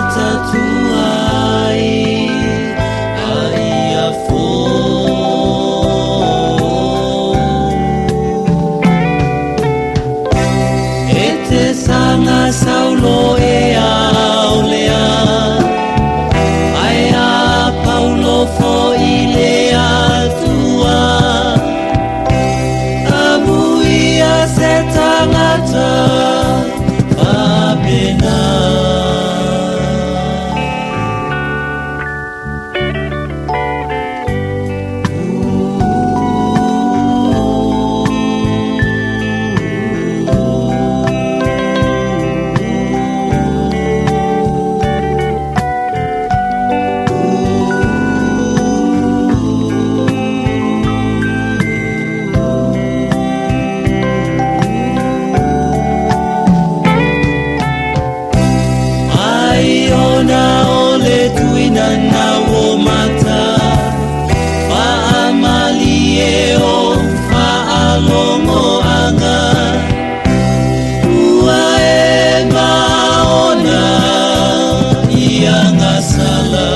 mata tuai a ia fou. E te sanga saulo e aolea, ae a paulo foi le Atua. Amuia se tagata faapena. Ai ona o le tuina na o mata, faamalie o faalogoaga, ua e maona i agasala.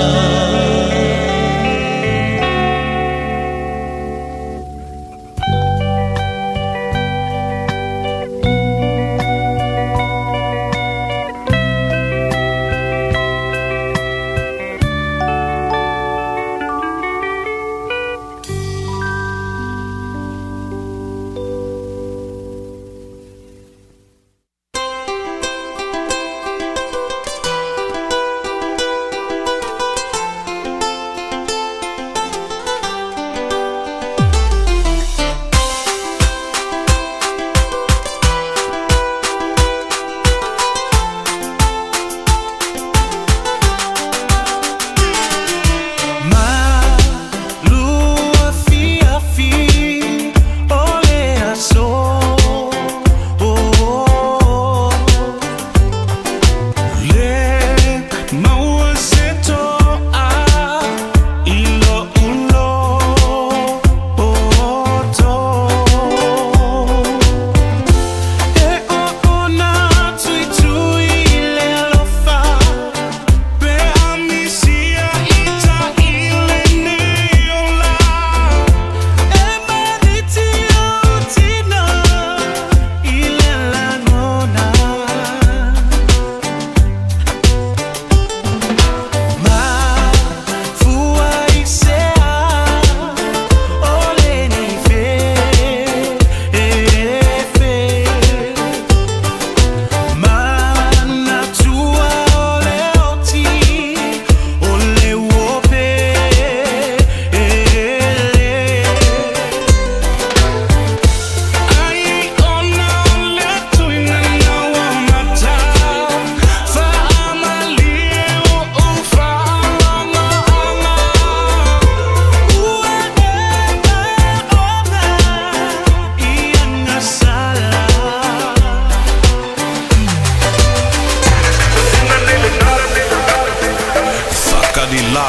Fakalila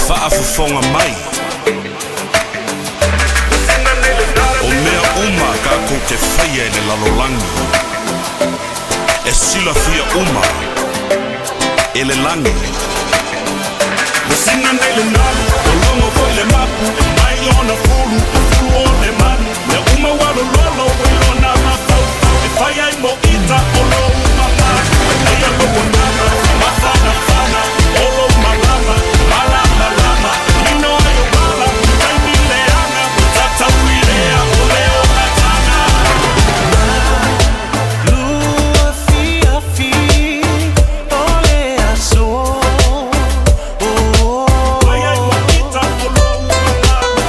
Faafofoga mai O mea uma kakou te faia i le lalolagi e silafia uma e le lagi. Ua sina nei le nalu, ua logo foi le mapu, e mai ona fulu, ua fulu o le manu, mea uma ua lololo i lona mafaufau, e fai ai mo ita o lou mamalu, e leia lou agaga, mafanafana, o lou malama, malamalama, e mino ai ou ala, i taimi leaga, ua tataui lea o le olataga. Fai ai mo ita o lou mamalu.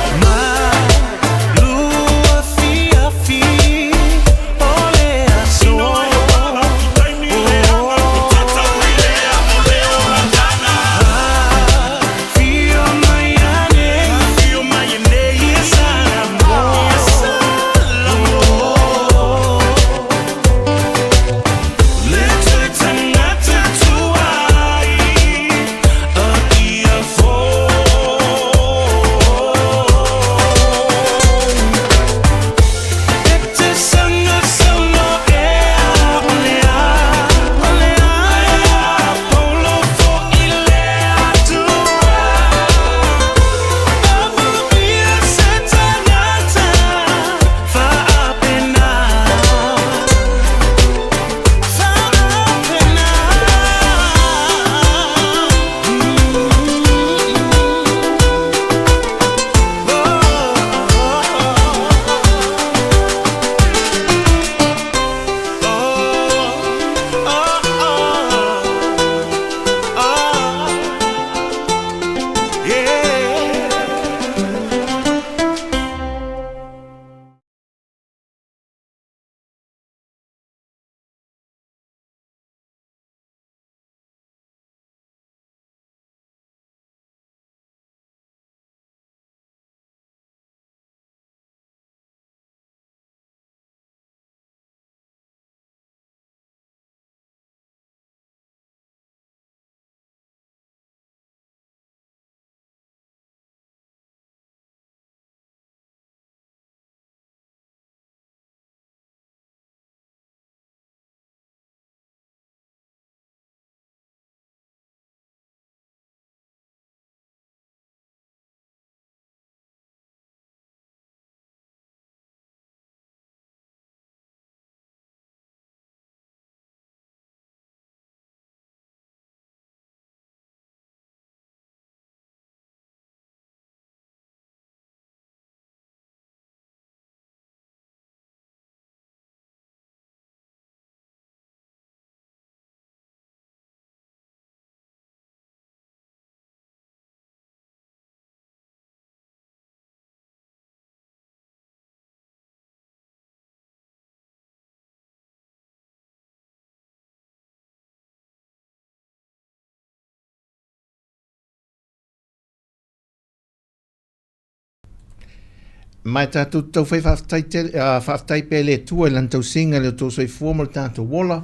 Ma e tatou te taufai faafetai tele, faafetai pea i le Atua i Lana tausiga i lo outou soifua ma lo tatou ola,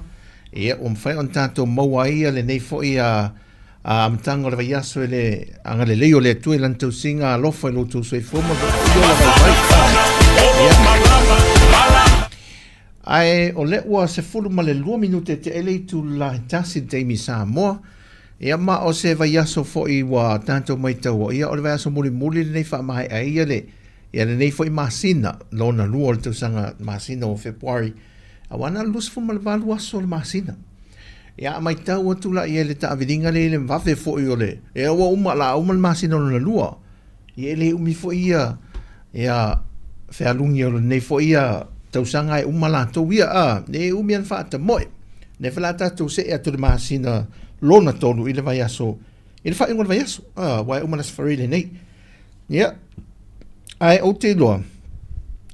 ia ua mafai ona tatou maua ai ia lenei foi amataga o le vaiaso i le agalelei o le Atua i Lana tausiga alofa i lo outou soifua ma lo outou ola vaivai. Ia. Ae o lea ua 12 minute tea ai le itula e tasi i le taimi i Samoa. Ia ma o se vaiaso foi ua tatou maitaua, ia o le vaiaso mulimuli lenei faamaea ai ia le, ia lenei foi masina, lona lua o le tausaga masina o Fepuari, aua na o le 28 aso o le masina. Ia a maitau atu la i ai le taaviliga lea i le vave foi o le, ia ua uma, la uma le masina lona lua. Ia e le umi foi ia ia fealugi o lenei foi ia tausaga e uma latou ia a e umi ana faatamoe. Lea foi la tatou see atu le masina lona tolu i le vaiaso i le faaiuga o le vaiaso a aua e uma le Aso Faraile nei. Ia ae ou te iloa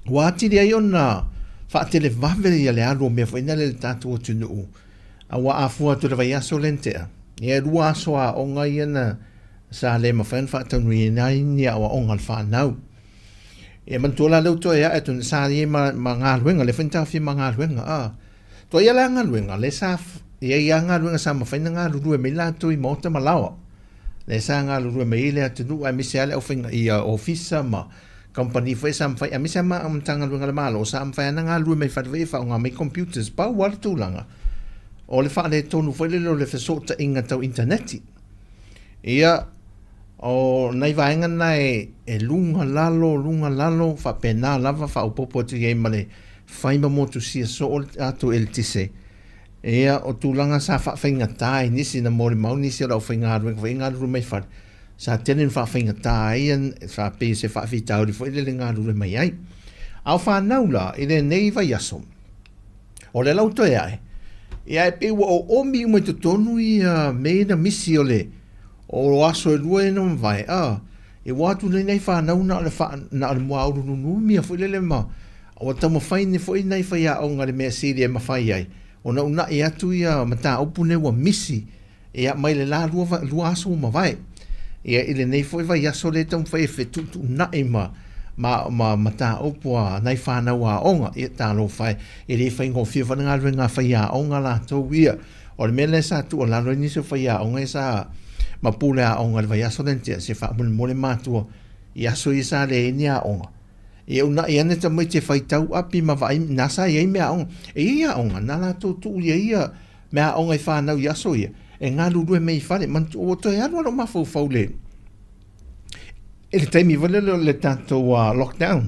ua atili ai ona faatelevave ia le alu o mea foi na le tatou atunuu aua a fua atu i le vaiaso lea na tea, ia e lua aso aoga ia na sa le mafai ona faataunuuina ai ni aoaoga a le fanau. E manatua la lea ua toe ae atu, sa i ai ma, ma galuega, lea foi na taofia ma galuega. A, toa ia la galuega, lea sa i ai lava galuega sa mafai ona galulue mai latou i maota ma laoa. Lea sa galulue mai ai le atunuu aemaise lava le aufaiga ia ofisa ma kamupani foi sa mafai, aemaise lava ma Matagaluega a le Malo sa mafai lava ona galulue mai fale foi e faaaoga mai computers. Pau lava le tulaga, o le faaletonu foi lele o le fesootaiga tau initaneti. Ia, o nai vaega na e, e luga lalo, luga lalo, faapena lava faaopoopo atu i ai ma le fai ma motusia soo le tatou eletise. Ia, o tulaga sa faafaigata i nisi na molimau nisi o le aufaigaluega foi e galulue mai fale, sa tele ina faafaigata ai sa pei o se faafitauli foi lele galulue mai ai. A o fanau la i lenei vaiaso, O lea la ua toe ae, ia e pei ua oomi uma i totonu ia mea ia na misi o le o aso e lua ia na mavae, a, e ua atu nei nai fanau na o le faa, na o le muaulu nunumi foi lele ma ua taumafai nei foi nai faiaoga i le mea sili e mafai ai ona uunai atu ia mataupu nei ua misi Ia, mai le la lua, lua aso ua mavae. Ia, i lenei foi vaiaso lea e taumafai e fetuutuunai ma, ma, ma mataupu a nai fanau aoga. Ia, talofa e, e le faigofie foi le galuega a faiaoga latou ia. O le mea lea sa tuualalo ai nisi o faiaoga ia sa ma pule aoga i le vaiaso lea na tea, se faamolemole matua i aso ia sa leai ai ni aoga. Ia uunai ane tamaiti e faitau api ma vaai, na sa i ai mea aoga. E i ai aoga, na latou tuu i ai ia mea aoga i fanau i aso ia, e galulue mai i fale. Manatua, ua toe alu lava lou mafaufau i le, i le taimi foi lele o le tatou lockdown,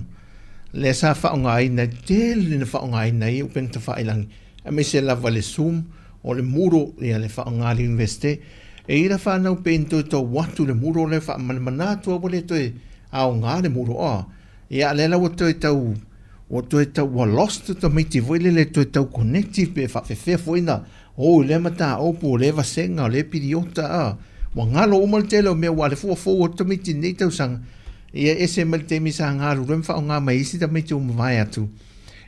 lea sa faaaogaina, e tele ina faaaogaina ai upega tafailagi, aemaise lava le Zoom, o le Moodle, ia le faaaoga a le Iunivesite. E i ai la fanau pei na toe tau atu le Moodle lea faamanamana atu lava ua le toe aoga le Moodle, Ia, a lea la ua toe tau, ua toe tau, ua lost tamaiti foi lele e toe tau connective pe faapefea foi na o i lea mataupu, o lea vasega, o lea piliota, a. Ua galo uma le tele o mea, aua o lea foi ua fou atu tamaiti i lenei tausaga. Ia, e ese mai le taimi sa galulue ma faaaoga mai ai isi tamaiti ua mavae atu.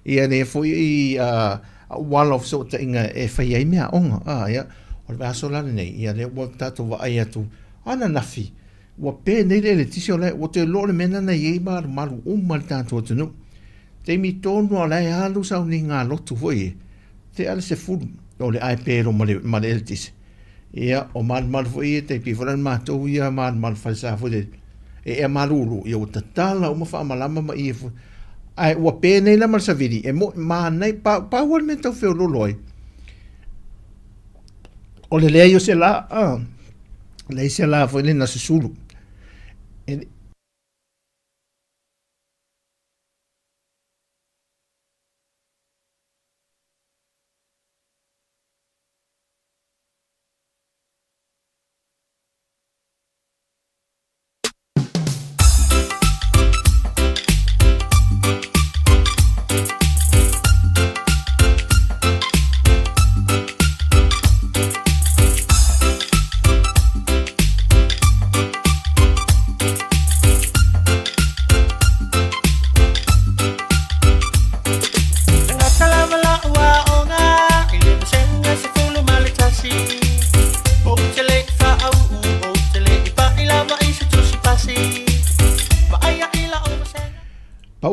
Ia, lea foi i auala o fesootaiga e fai ai meaaoga, a. Ia, o le vaiaso la lenei, ia lea ua tatou vaai atu ananafi, Ua pe nei le eletise o la ua toe loa le mea lena na i ai malumalu uma le tatou atunuu. Taimi tonu lava o la e alu sauniga lotu foi e tea le 10 o le ae pe loa ma le, ma le eletise. Ia, o malumalu foi ia tai pei foi la le matou ia malumalu falesa foi lele e ea malulu, ia ua tatala uma faamalama ma ie foi. Ae ua pe nei la ma le savili, e mo, manai, pau, pau lava le mea e tau feololo ai, o le leai o se la, a, leai se la foi lea na susulu. E,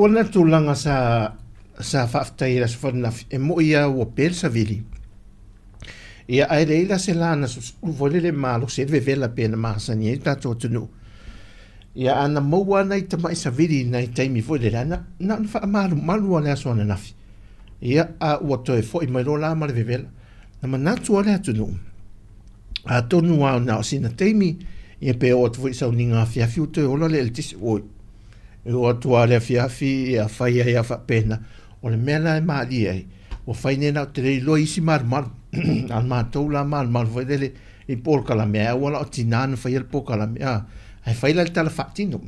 Pau lena tulaga sa sa faafetai i le Aso Fanafi, e moʻi lava ua pe le savili. Ia, ae leai la se la na susulu foi lele malosi ai le vevela pei ona masani ai le tatou atunuu. Ia, a na maua lava nai tamai savili i nai taimi foi lele, ae na, na ona faamalumalu lava le aso ananafi. Ia, a ua toe foi mai loa la ma le vevela. Na manatu lava le atunuu, atonu lava na o sina taimi, ia pe oo atu foi i sauniga afiafi ua toe ola le eletise. Oi, e oo atu lava i le afiafi, ia fai ai lava faapena. O le mea la e malie ai, ua fai nei la ou te le iloa i isi malumalu, a o le matou la malumalu foi lele i polokalame, ae aua la o tina na faia le polokalame, a, ae fai la le tala faatino.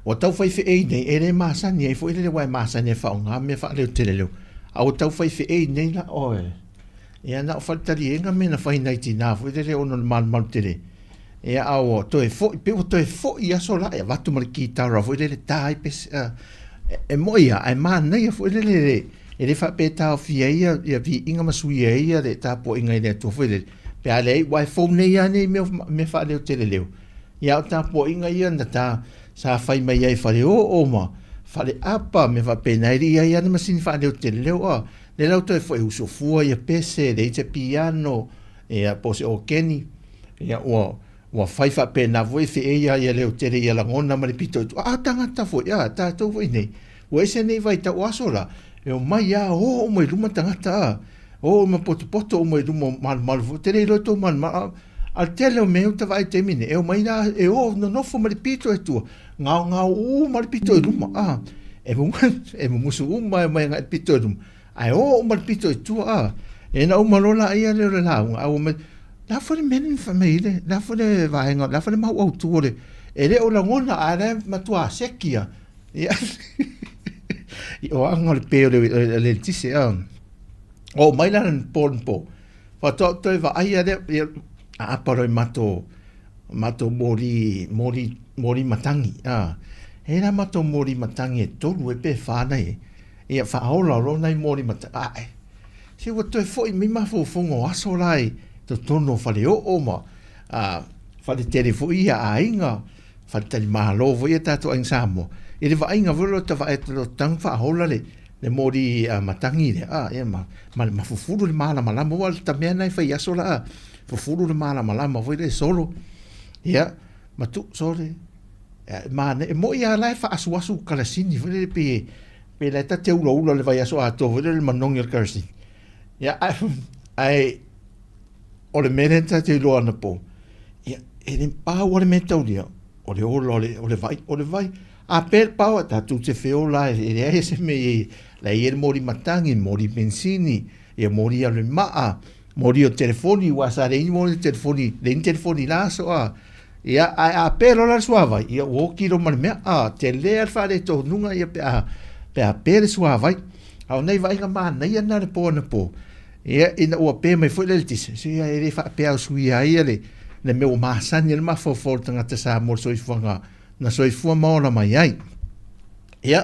Ua tau fai feei nei, e le masani ai foi lele aua e masani e faaaoga mea faaleoteleleo, a ua tau fai feei nei la, oe, ia na o faletaliega mea na fai nai tina foi lele ona o le malumalu tele. Ia a ua toe foi, pei ua toe foi i aso la e avatu ma le kitara foi lele ta ai pese, e moi lava, ae manaia foi lele le, e le faapea e taofia ai ia, ia viiga ma suia ai ia le tapuaiga i le Atua foi lele, pe a leai, aua e fou nei lava nei mea, mea faaleoteleleo. Ia a o tapuaiga ia na ta, sa fai mai ai i faleoo ma faleapa, mea faapena, e le i i ai lava ni masini faaleoteleleo, a, lea la ua toe foi e uso fua ia pese, leai se piano, ia po o se okeni, ia ua ua fai faapena foi feei a ia leo tele ia lagona ma le pito i tua. A tagata foi, a tatou foi nei, ua ese nei vaitau o aso la, e omai a o uma i luma tagata a, o uma potopoto uma i luma o malumalu foi, te le iloa tou malumalu, a, a le tele o mea u ta vaai i taimi nei, e omai la, e o nonofo ma le pito i tua, gaogao uma le pito i luma, a, e, e mumusu uma e omai agai le pito i luma, Ae o uma le pito i tua, a. E na uma loa laia lea o le lauga, a ua mai, le a foi le mea lea na fai mai ai le, le a foi le vaega, le a foi le mau autu o le, e le o lagona, ae la e matua seki lava. Ia, o aga o le pe o le eletise, a. Oo mai la le po i le po, faatoa ou toe vaai lava lea, ia, aapa loa i matou, matou moli, moli, moli matagi, a. E i ai la matou moli matagi e tolu ea pe fa na i ai. Ia faaola loa nai moli mata ae. Se ua toe foi mai mafaufauga o aso la i totonu o faleoo ma a, faletele foi ia aiga, faletalimalo foi ia tatou aiga Samoa. I le vaaiga foi lota vaai atu lota tago faaola le le moli a matagi lea, a, ia ma, ma, ma fufulu le malamalama, ua le mea na e fai aso la, a, fufulu le malamalama foi le solo. Ia, ma tu, sole, manaia, e moi lava la e faaasuasu kalasini foi lele pe pe la e ta te ulaula le vaiaso atoa foi lele le manogi o le kalasini. Ia, ae, ae o le mea lea ta te iloa anapo, ia, e le pau lava le mea taulia, o le ola o le, o le vai, o le vai. A pe le pau, tatou te feola e leai se mea i ai, la e i ai le moli matagi, moli penisini, ia moli alu i maa, moli o telefoni, aua sa leai ni moli o telefoni, leai ni telefoni i la aso, a. Ia, ae a pe loa la le suavai, ia ua oti loa ma le mea, a, tele lava le faaletonuga ia pe a, pe a pe le suavai. A o nai vaaiga manaia na le po anapo, ia, ina ua pe mai foi le eletise, se ia e le faapea o suia ai ia le, le mea ua masani ai le mafaufau o le tagata Samoa i le soifuaga na soifua ma ola mai ai. Ia,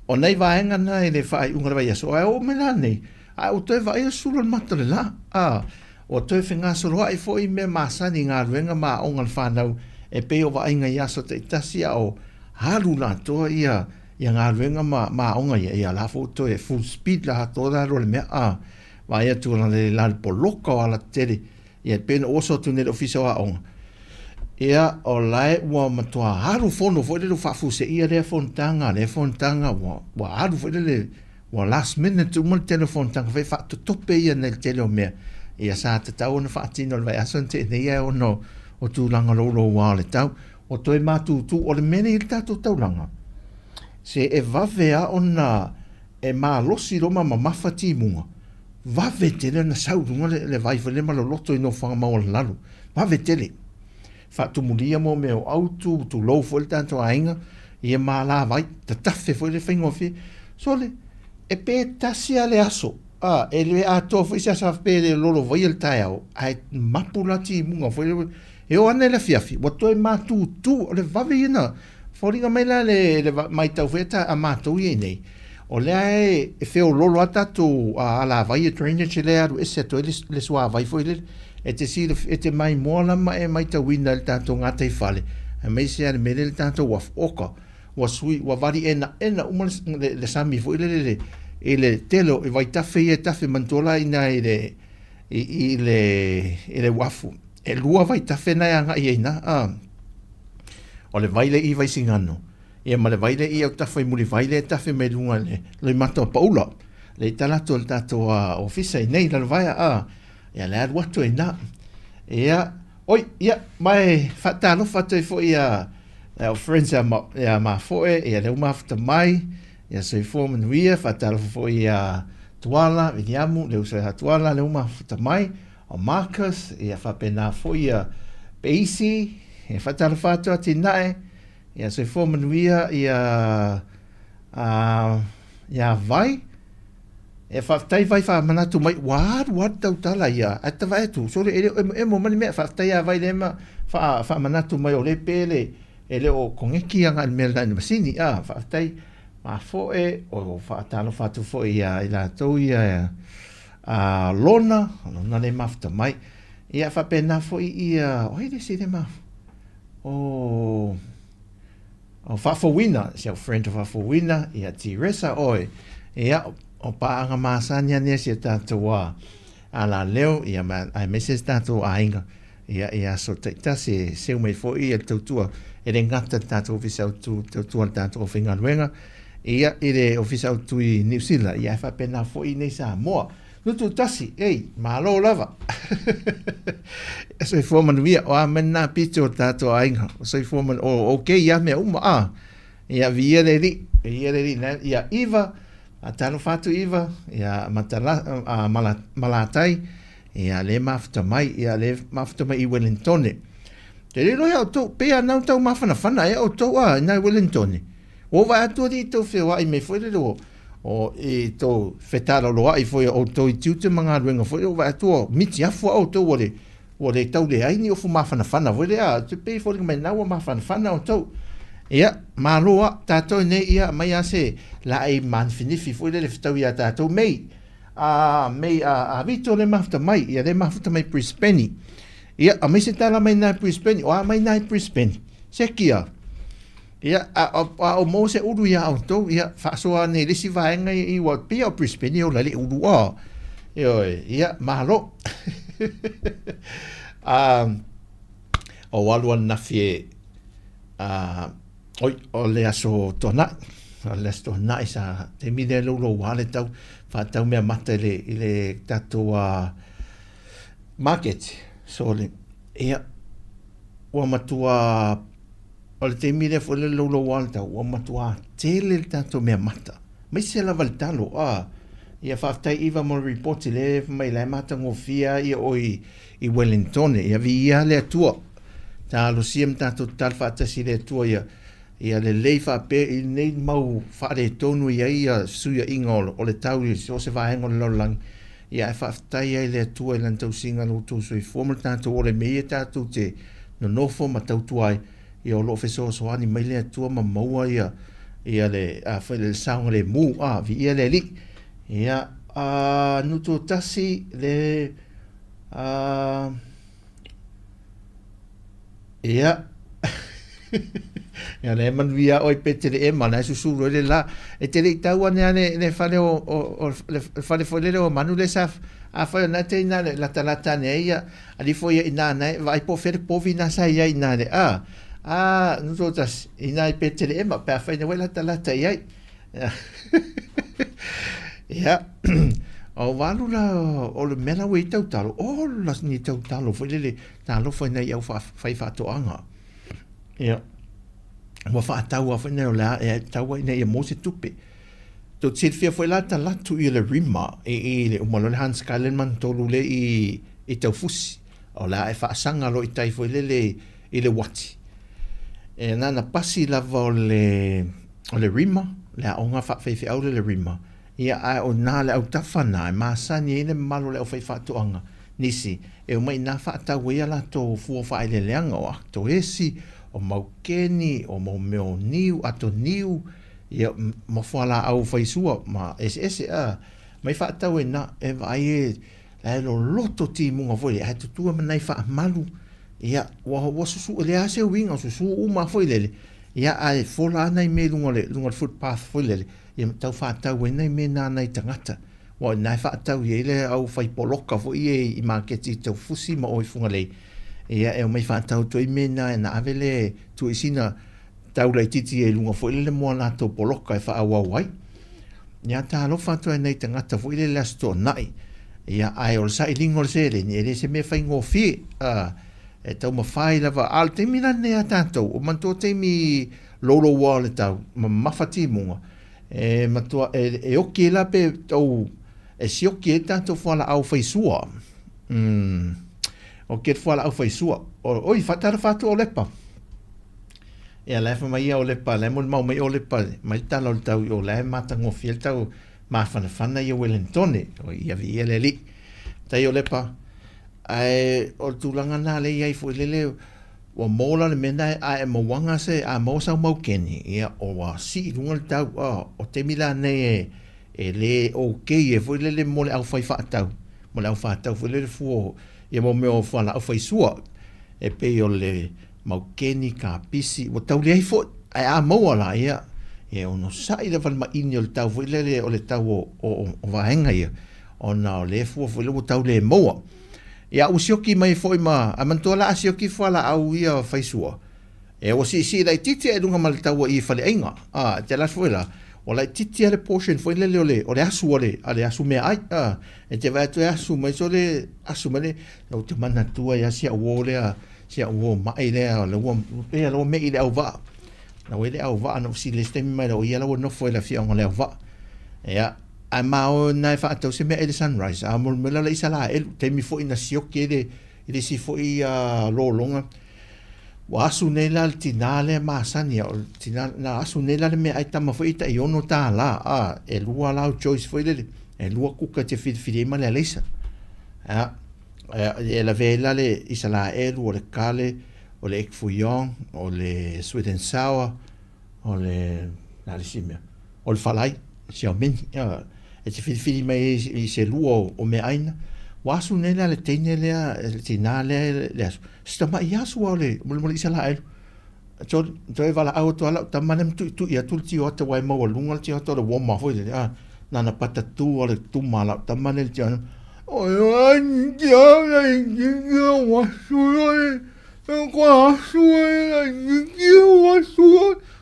o nai vaega na i le faaiuga o le vaiaso, ae oo mai la nei, a ua toe vaai le sulu o le mata o le la, a, ua toe fegasoloai foi mea masani i galuega ma aoga a le fanau e pei o vaaiga i aso taitasi a o alu latoa ia ia galuega ma, ma aoga ia, ia la foi ua toe full speed la atoa la loa le mea, a, vaai atu la le la le poloka o alatetele, Ia, e pei ona ou oso atu nei i le Ofisa o Aoga, ia, o la e ua matua alu fono foi lele ua faafuaseia lea fonotaga, lea fonotaga, ua, ua alu foi lele, ua last minute uma le tele o fonotaga foi e faatotope ia nei le tele o mea. Ia, sa tatau ona faatino i le vaiaso na tea nei ae ona o tulaga louloua o le tau. Ua toe matutu, o le mea lea i le tatou taulaga, se e vave lava ona e malosi loa ma mamafa timuga, Vave tele ona sau i luga le vai foi lea ma loloto i nofoaga maualalalo. Vave tele. Faatumulia mo mea o autu, tulou foi le tatou aiga, ia ma alavai, tatafe foi le faigofie. Sole, e pe tasi lava le aso, a, e le atoa foi se aso pe le lolovaia le taeao, ae mapu la timuga foi lea, e oo ane i le afiafi, ua toe matutu, o le vave ia na, Foliga mai la le, le matau foi a matou ia i nei, o lea e, e feololo lava tatou alavai e drainage lea e alu ese atu ai le, le suavai foi lele. E te silafia, e te maimoa la ma e matauina i le tatou gataifale, aemaise lava le mea lea i le tatou uafu, oka. Ua sui, ua vali ʻenaʻena uma le, le, le sami foi lele le, i le tele o vaitafe ia e tafe manatua la inā i le, i, i le, i le uafu. ʻElua vaitafe na e agai ai inā, a. O le vai lea i Vaisigano, ia ma le vai lea i autafa i Mulivai lea e tafe mai luga i le loimata o Paula. Lea i tala atu o le tatou ofisa i nei Lalovaea, a. Ia le alu atu ai inā. Ia, oi, ia, ma e faatalofa atu ai foi ia our friends ia, ma, ia Mafoe, ia lea ua mafuta mai, ia soifua manuia, faatalofa foi ia Tuala, Viliamu, le uso ia Tuala, lea ua mafuta mai, o Marcus, ia faapena foi ia Peisi, ia faatalofa atu Atinae, ia soifua manuia ia a ia Vai, E faafetai Vai faamanatu mai ua alu alu tautala ia ae tavae atu sole e le o emoemo ma ni mea faafetai ia Vai lea ma faa faamanatu mai o le pe le e le o koneki agai le mea lena i le masini a faafetai mafoe o faatalofa atu foi ia i latou ia a Lona Lona le mafuta mai ia faapena foi ia o ai le isi le mafu o O Faafouina, si au friend o Faafouina, ia Tiresa oe, ia, o paaga masani a nea si a tatou a, alaleo, ia, ma, aemaise si tatou aiga, ia, i aso taitasi e seu mai foi ia le tautua, e le gata le tatou ofisa autu, tautua le tatou aufaigaluega, ia, i le ofisa autu i Niu Sila, ia, ae faapena foi i nei Samoa. Nutu tasi, ei, malo lava. Soifua manuia, o a mai nā pito o tātou aiga. O soifua manuia, o ok ia mea uma, a. Ia viia le alii, viia le alii, na, ia Iva, a talofa atu Iva, ia matala, a, mala, malatai, ia le mafuta mai, ia le mafuta mai i Wellingtone. Te le lohe outou, pei a nau tau mafanafana e outou a, i nai Wellingtone. Ua vaai atu alii i tou feoai mai foi lele o, o i tou fetalaloaʻi foi o outou i tiute ma galuega foi ua vaai atu ua mitiafu a outou ua le ua le tau leai ni ofu mafanafana foi lea a te pei e foliga mai na ua mafanafana outou. Ia, malo a tatou nei ia aumai a se laei manifinifi foi lele fetau ia tatou mei a mei a a Vito le mafuta mai ia le mafuta mai Brisbane. Ia, aumai se tala mai na Brisbane o a mai na Brisbane. Sekia. Ia, a, a, a o maua se ulu iā outou, ia, faasoa ane i le isi vaega i, ua pei o Brisbane e ola i le ulu a. Ioe, ia, malo. um, o alu ananafi e, uh, oi, o le aso tuanai, o le aso tuanai sa taimi lea loulou a le tau, whaatau mea mata i le, i le tatou uh, market. So, le, ia, ua matua O le taimi lea foi le loulou a le tau, ua matuā tele le tatou mea mata. Maise lava le talo, a. Ia faafetai Iva mo le ripoti lea fai mai la e matagofie a ia oe i, i Wellingtone. Ia viia le Atua. Talosia ma tatou tatalo faatasi i le Atua ia, ia lelei faapea i lenei mau faaletonu i ai ia fesuiaiga o, o le tau i so o se vaega o le lalolagi. Ia ae faafetai ai le Atua i lana tausiga i lo outou soifua ma le tatou ola i mea ia tatou te nonofo ma tautua ai, ia o lo o fesoasoani mai le Atua ma maua ia ia le a foi le saogalemu a viia le Alii. Ia a nutu tasi le a Ia. Ia le manuia oi pe te le ema na susu lo le la. E te le tau ane ane le fale o o o le fale foi le o manu le sa a foi na te ina le lata lata ane ia ali foi ia ina na vai po fere povi na sa ia ina le a a no to tas ina i pe te le ema pe a fai na lata lata ia. Ia. O walu la o le mea la ua i tautalo, o la ni tautalo foi lele Talofa i nai au faifaatoaga. Ia, ua faatau lava foi nai o le a, e tau ai ina ia maua se tupe. Tou te silafia foi la talatu ia le rima i, i le uma loa le Hans Skyland Manutolu le i, i Taufusi. O le a e faasaga loa i tai foi lele i le uati. E na na pasi lava o le, o le rima, le aoga faafaifeau lea le rima, Ia, ae o nā le autafa nā e masani ai le mamalu o le aufaifaatoaga nisi e omai inā faatau ai a latou fua faaeleeleaga o akitoesi, o maukeni, o mau mea o niu, ato niu, ia, ma fualaau faisua ma eseese, a, mai faatau ai nā, e vaai e, la e loloto timuga foi lele, ae tutua ma nai faamalu, ia, ua, ua susu, e leai lava se uiga, susu uma foi lele. Ia, ae fola lava nai mea i luga o le, luga o le footpath foi lele, ia ma tau faatau ai nai mea na a nai tagata. Aua o i ina e faatau i ai le au fai poloka foi ia i maketi i Taufusi ma o i Fugalei, ia e omai faatau atu ai mea na na ave le tuu i sina tau laitiiti i luga foi lele mo a latou poloka e faaauau ai. Ia talofa atu ai nai tagata foi lele Aso Toonai. Ia ae o le sailiga o le seleni e le se mea faigofie. A e taumafai lava a o le taimi la lenei a tatou, o manatua taimi louloua o le tau, mamafa timuga, e matua e, e oki ai la pe tau e sioki ai le tatou fualaau faisua. Mm. Oki ai le fualaau faisua. O, oi, faatalofa atu o Lepa. Ia la e fai mai ia o Lepa, la e molimau mai o Lepa mai le tala o le tau i o la e matagofie le tau mafanafana ia Welentone. O ia viia le Alii. Tai o Lepa, ae o le tulaga na lea i ai foi lele, ua maua la le mea na a e mauaga se, a maua sau maukeni, ia ua sii i luga le tau. Oh, o taimi la nei e, e le okay ai foi lele mo le aufai faatau, mo le au faatau foi lele fua, ia mo mea o fualaau faisua, e pei o le maukeni, kapisi, ua tau leai foi, ae a maua la, ia, e onosai lava le maini o le tau foi lele o le tau o, o, o vaega ia, ona o lea fua foi lele ua tau le maua. Ia, ua sioki mai foi ma, ae manatua la a sioki fualaau ia faisua, e ua siisii laitiiti ae i luga ma le tau a i i faleaiga. A, e te alu atu foi la, ua laitiiti lava le portion foi lele o le, o le asu a le, a le asu meaai. A, e te vaai atu e asu mai sole, asu mai le, ou te manatua ai lava si au uo lea, si au uo maʻi lea, o lea ua, pei lava ua meʻi i le auvaa. Na ua i le auvaa na ou fesili ai se taimi mai la, o ia la ua nofo i le afioaga o Leauvaa. Ia, ae ma o na e faatau se meaai i le Sunrise, a mo le mea la le Isalaelu, taimi foi na sioki ai le, i le isi foi lologa, ua asu nei la le tinā lea masani, o le tinā, na asu nei la le meaai tama foi tai $6, a, e lua la au choice foi lele, e lua kuka e te filifili ai ma le alaisa. Ia, e lavea ai la le Isalaelu, o le kale, o le egg fouillon, o le sweet and sour, o le, le a le isi mea, o le falai, siameni, e te filifili mai ai i se lua o meaai na. Ua asu nei la le teine lea, le tinā lea le asu, si tamaʻi asu lava o le, mo le Isalaelu. Toe valaau atu lava lau tama lea ma tuitui atu le tioata aua e maualuga le tioata o le warmer foi lele, a, na ona patatū lava o le tuma a lau tama lea i le tioata.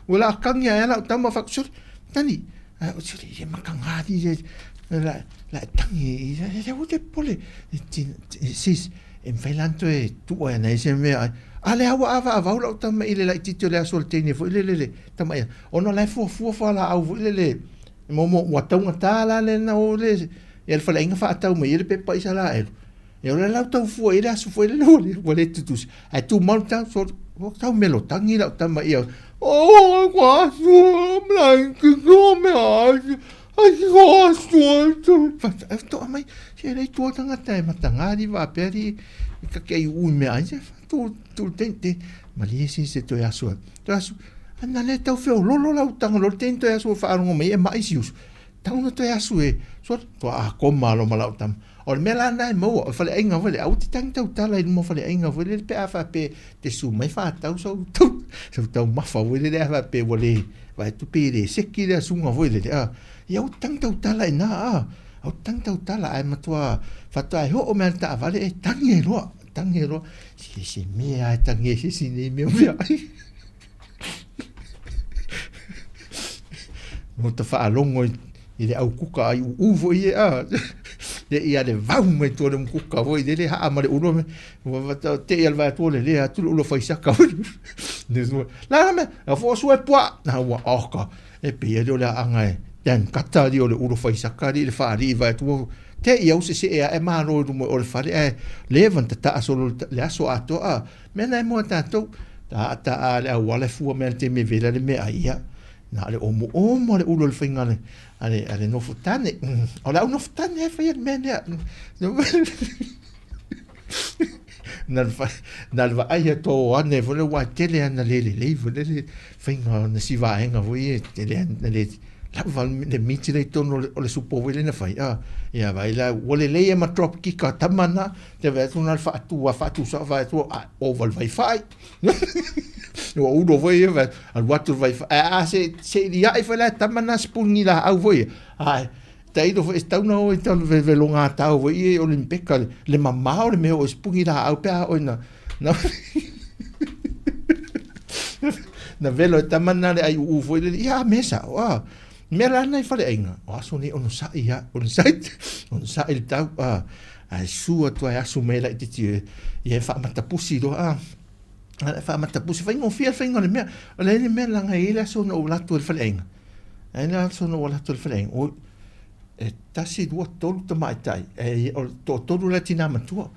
Ua la kagi ae lau tama fai atu, sole, tani, sole, e mataga alii la e tagi, aua te popole, sis, e mafai la ona toe tuu ai ana se mea ai. A lea ua avaavau lau tama i le laitiiti o le aso o le teine foi lele le tama ia, ona o la e fuafua fualaau foi lele, mo mo ua taugata la le na o le ia le faleaiga faatau mai ai le pepa Isaraelu. Ia o le la tau fua i le aso foi lele ua le tutusa. Ae tumau le tau, so, ua tau melotangi lau tama ia. Oh, ua aso, me aso, Toa mai, se lei tua tangata e matanga li faapea li i kake ai ui mea ai, se tu tu te te malie se se toe aso. Toe aso, ana le tau feololo lau tanga lo te toe aso whaarongo mai e mai si usu. Tau na toe aso e, so toa a koma lo ma lau tama. O le mea la na e maua, o faleaiga foi le, aua te tangi tautala i luma o faleaiga foi lele pe a faapea te su mai whātau sau tau, sau taumafa foi lele a faapea ua le, vaai atu pe le seki le asuga foi lele, a, ia aua te tangi tautala i na, a, aua te tangi tautala, ae matua faatoa e oo mai le taavale e tangi ai loa, tangi ai loa, se se mea e tangi ai se isi nei mea mea ai. Mo ta faalogo i le au kuka ai uu foi e a. Le ia le vau mai tua le kuka foi le le haa ma le ulo me. Te ia le vai tua le le atu le ulo faisaka foi. La la me, a fo sue pua. Na ua oka. E pe ia le anga e dan kata li o le ulo faisaka li le whaari i vai tua. Te ia use se ea e malo i lumo o le whare e le van tata aso le aso atoa a. Mea na e mua tātou, ta ta a le auala e fua mea le taimi e vela le mea ai ia. Na o le omoomo a le ulu o le faiga a le, a le, a le nofo tane. O le au nofo tane e whaia le mea nea. Na le na le vaai atu o ane foi le ua tele ana le lelei foi le faiga o na si vaega foi e tele ana le Lava le miti lea i totonu o le supo foi lea na fai, a, ia vaai la, ua lelei lava ma drop kick a tama na, te vaai atu na o le faatu lava, faatu sao vaai atu, a, ova le vaifai. Ua ulo foi ia, alu atu le vaifai, ae a se, se i liai foi la e tama na sipuni laau foi ia, ae tailo foi, e tatau ona o i tau velogatau foi ia i Olympeka, le mamao le mea o sipuni laau pe a oo ina na, na velo e tama na le aiuu foi lele, ia a mea sao, a. Mea la na i faleaiga, o aso nei onosai a, onosai, onosai le tau, a. Ae su atu ai asu mai laitiiti e, ia e faamatapusi loa, a. A e faamatapusi, faigofie le faiga o le mea. O le a le mea leaga e i ai le aso na ou alu atu ai i le faleaiga. E i ai le aso na ou alu atu ai i le faleaiga, oi, e tasi, lua, tolu tamaitai, e, o le toatolu la e tina matua.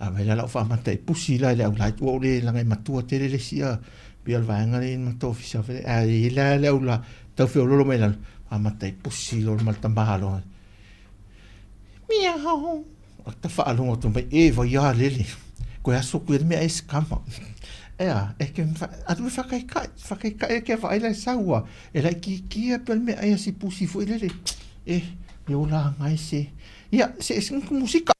A vaai la lau faamata i pusi la i le aulai, ua ou le laga e matua tele le isi a, pei o le vaega lea i le matou ofisa foi lea, ae i ai la le aula tau feololo mai lalo, faamata i pusi loa ma le tamaloa. Miau! Ta faalogo atu mai, e vai a lele, koe aso ku ia le mea e scammer. Ea, e ke alu e whakaikai, whakaikai e ke vaai la e saua, e laitiiti ia pe o le mea ai a si pusi foi lele. E, e ola ngai se. Ia, se se musika.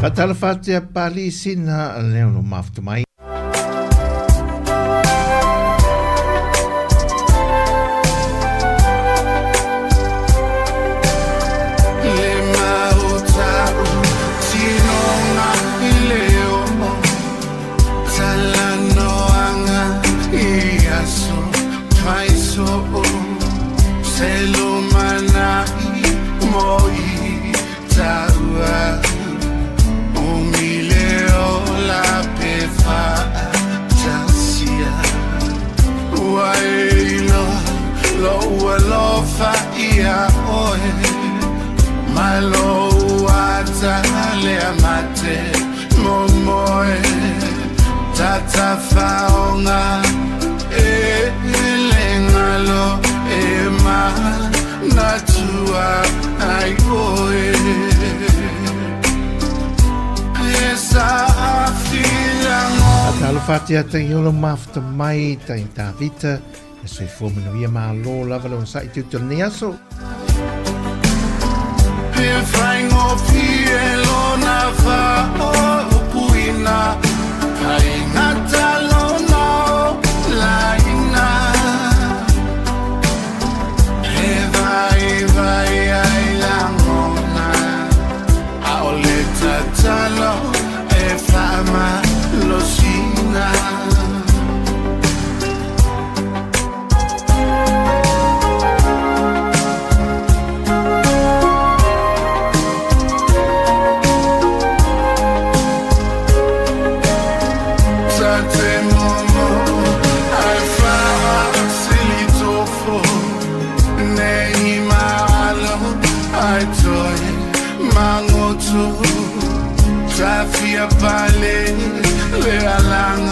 Faatalofa atu ia Pali Sina leo lo mafuta mai. Talofa atu ia te iolo mafuta mai tai Tavita e soifua manuia malo lava le onosai te utu o lenei aso. He whaingofie lona whaoupuina Paingata lona o laina He vaivai ai langona Aole tatalo e whaamalosina.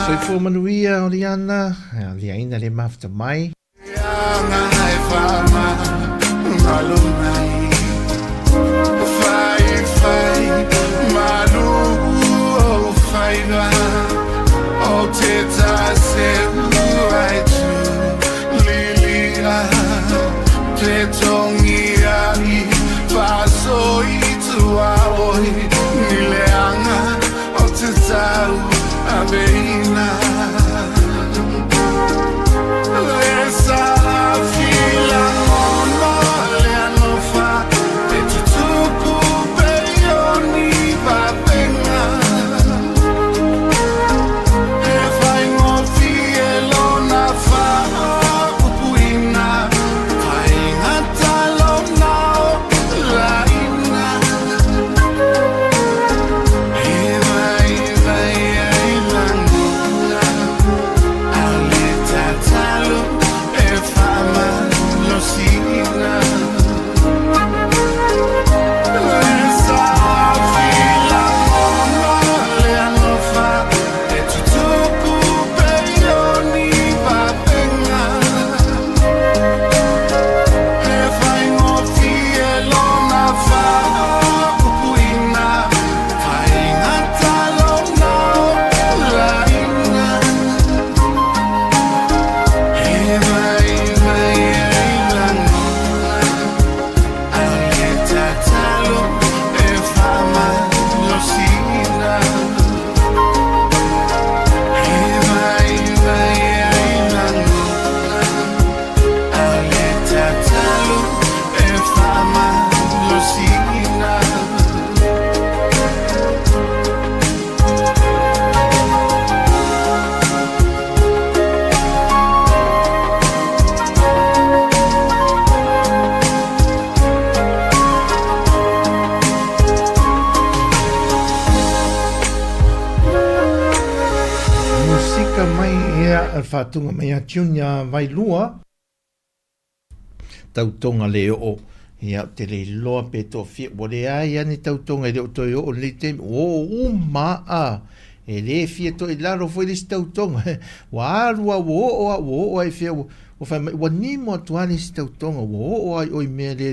Soifua manuia o Liana, liaina le mafuta mai. Musika mai ea whaatunga mai a Junior Vailua. Tautoga le oo, ia ou te le iloa pe toafia, ua leai a ni tautoga e le o toe oo i lenei taimi, ua oo uma a, e le fia toe i lalo foi le isi tautoga, ua alu a ua oo a ua oo a i fea, ua fai mai, ua nimo atu lava le isi tautoga, ua oo lava i o i mea le.